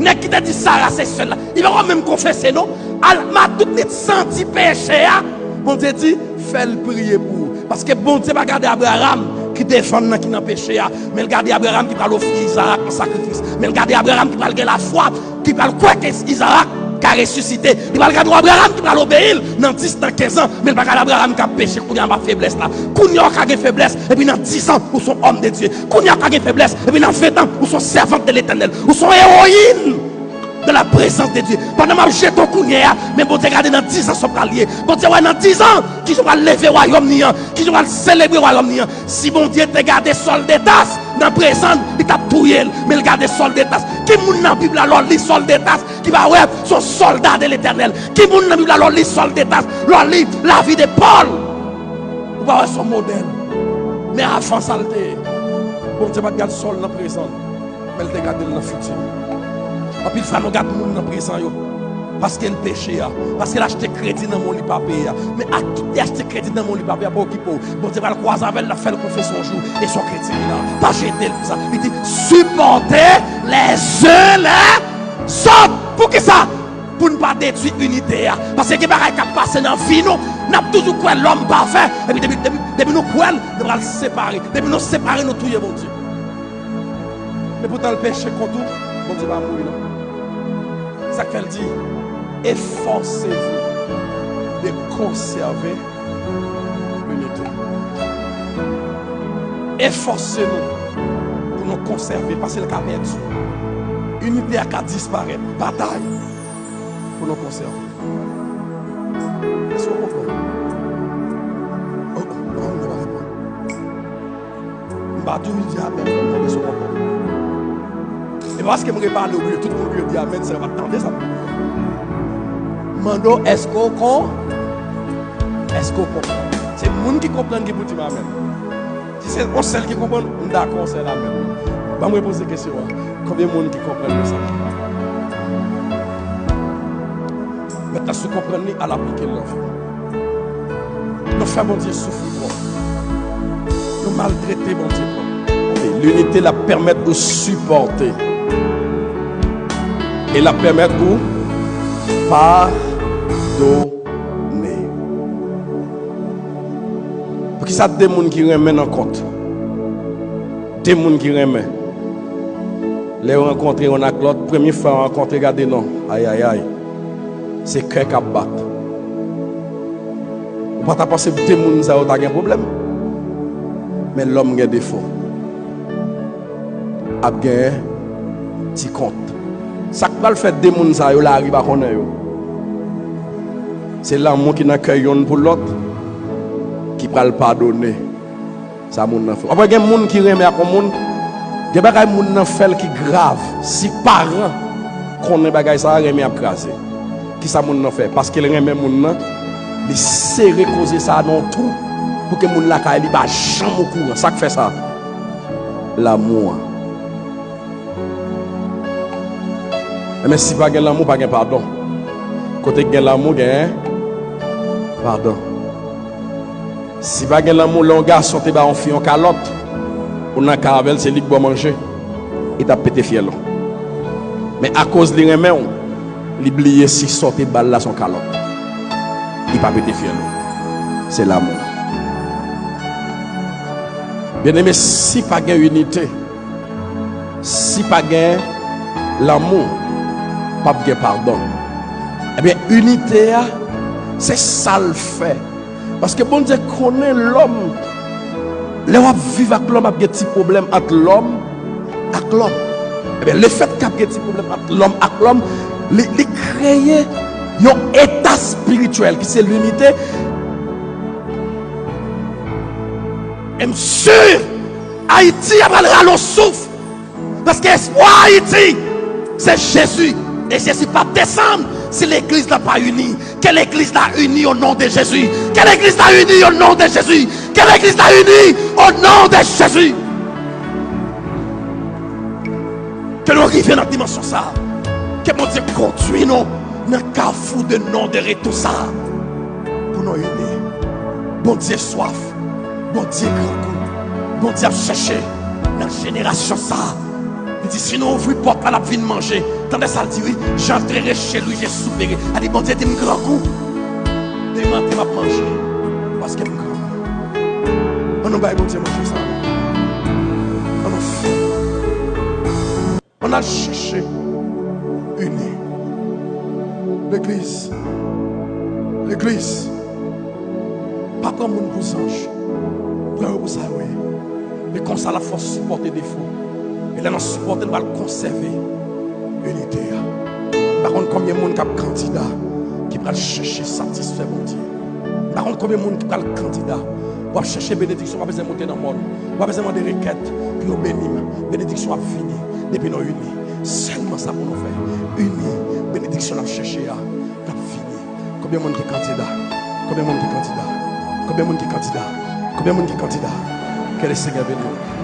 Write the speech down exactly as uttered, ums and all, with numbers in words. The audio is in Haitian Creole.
Nèg ki te di Sara se sèl la, li poko menm konfese non. Al, matant li t santi peche a. Bondye di, fè l priye pou ou. Paske Bondye pa gade Abraram ki defann nan ki nan peche a, men l gade Abraram ki pral ofri Izarak an sakrifis. Men l gade Abraram ki pral gen lafwa, ki pral kwè ke Izarak ka resisite. Li pral gade Abraram ki pral obeyi l nan dis, nan kenz an, men l pa gade Abraram k ap peche kounye a, pa feblès la. Kounye a w ka gen feblès, epi nan dis an, ou se yon òm de Dye. Kounye a w ka gen feblès, epi nan ven an, ou se yon sèvant de Letènèl. Ou se yon ewoyin de la prezans de Dye. Pandan m ap jete w kounye a, men Bondye gade nan dis an sa w pral ye. Bondye wè nan dis an, kijan w pral leve wayòm ni an, kijan w pral selebre wayòm ni an. Si Bondye te gade Sòl de Tas nan prezan, li t ap touye l, men l gade Sòl de Tas. Ki moun nan Bib la, lè w li Sòl de Tas, ki pa wè se yon sòlda de Letènèl? Ki moun nan Bib la, lè w li Sòl de Tas, lè w li lavi de Pòl, ou pa wè se yon modèl? Men avan sa l te ye. Bondye pa t gade Sòl nan prezan, men l te gade l nan fiti. Anpil fwa nou gade moun nan prezan yo, paske l peche a, paske l achte kredi nan men w li pa peye a. Men ak tout li achte kredi nan men w li pa peye a, pa okipe w. Bondye pral kwaze avè l, l ap fè l konfese yon jou, e se yon kredi li nan. Pa jete l pou sa. Li di, supportez les uns les autres. Poukisa? Pou n pa detwi inite a. Paske gen bagay k ap pase nan vi nou, n ap toujou kwè lòm pafè, epi depi, depi, depi nou kwè l, nou pral separe. Depi nou separe, nou touye Bondye. Men poutan l peche kont ou, Bondye pa mouri non. Sa k fè l di, efforcez-vous de conserver l'unité. Efòse nou pou nou konsève, paske l ka pèdi. Inite a ka disparèt. Batay pou nou konsève. Èske w konprann? Oh, oh, non, nou pa reponn. M pa toujou di amèn, mwen mande si w konprann. E pa paske m repale w, tout moun ki di amèn, se pa tande sa m di. M mande w, èske w kon-, èske w konprann? Se moun ki konprann ki pou di m amèn. Si se yon sèl ki konprann, m dakò, yon sèl amèn. Ban m repoze kesyon an. Konbyen moun ki konprann mesaj la? Mentnan, si w konprann li, al aplike l nan vi w. Nou fè Bondye soufri twòp. Nou maltrete Bondye twòp. E linite l ap pèmèt ou sipòte. E l ap pèmèt ou padone. Poukisa de moun ki renmen nan kont? De moun ki renmen. Lè yo rankontre youn ak lòt, premye fwa yo rankontre, gade non. Ayayay. Se kè k ap bat. Ou pa ta panse de moun sa yo ta gen pwoblèm. Men lòm gen defo. Ap gen ti kont. Sa k pral fè de moun sa yo lari pa konnen yo? Se lanmou ki nan kè yonn pou lòt ki pral padone sa moun nan fè. W ap wè gen moun ki renmen ak yon moun, gen bagay moun nan fè l ki grav. Si paran konnen bagay sa a, renmen ap kraze. Kisa moun nan fè? Paske l renmen moun nan, li sere koze sa a nan yon twou pou ke moun lakay li pa janm okouran. Sa k fè sa? Lanmou an. Enben, si pa gen lanmou, pa gen padon. Kote k gen lanmou, gen padon. Si pa gen lanmou, lè yon gason te ba yon fi yon kalòt, ou nan kay avè l, se li k ba w manje, li t ap pete fyèl ou. Men akoz li renmen w, li bliye si sa w te ba l la se yon kalòt. Li pa pete fyèl ou. Se lanmou. Byeneme, si pa gen inite, si pa gen lanmou, p ap gen padon. Ebyen, inite a, se sa l fè. Paske Bondye konnen lòm, lè w ap viv ak lòm, ap gen ti pwoblèm ant lòm ak lòm. Ebyen, lefètke ap gen ti pwoblèm ant lòm ak lòm, li, li kreye yon eta espirityèl ki se linite. E m si Ayiti ap al rale yon souf. Paske espwa Ayiti, se Jezi. E Jezi p ap desann si legliz la pa ini. Ke legliz la ini o non de Jezi. Ke legliz la ini o non de Jezi. Ke legliz la ini o non de Jezi. Ke nou rive nan dimansyon sa a. Ke Bondye kondwi nou nan kafou de non de retou sa a. Pou nou ini. Bondye swaf. Bondye grangou. Bondye ap chèche nan jenerasyon sa a. Li di, si nou ouvri pòt la, n ap vin manje. Tande sa l di, wi. J'entrerai chez lui, je souperai. A di, Bondye di m grangou. Demen maten m ap manje. Paske m grangou. Ann nou bay Bondye manje sa. Ann nou fè. Ann al chèche ini. Legliz. Legliz. Pa pran moun pou zanj. Pran yo pou sa yo ye. E konsa l ap fè w sipòte defo. E lè n ap sipòte, n pral konsève inite a. M pa konn konbyen moun k ap kandida ki pral chèche satisfè Bondye. M pa konn konbyen moun ki pral kandida. W ap chèche benediksyon, w ap bezwen moute nan mòn. W ap bezwen mande rekèt pou yo beni m. Benediksyon ap vini depi nou ini. Sèlman sa pou nou fè. Ini, benediksyon n ap chèche a, l ap vini. Konbyen moun ki kandida? Konbyen moun ki kandida? Konbyen moun ki kandida? Konbyen moun ki kandida? Ke le Senyè beni w.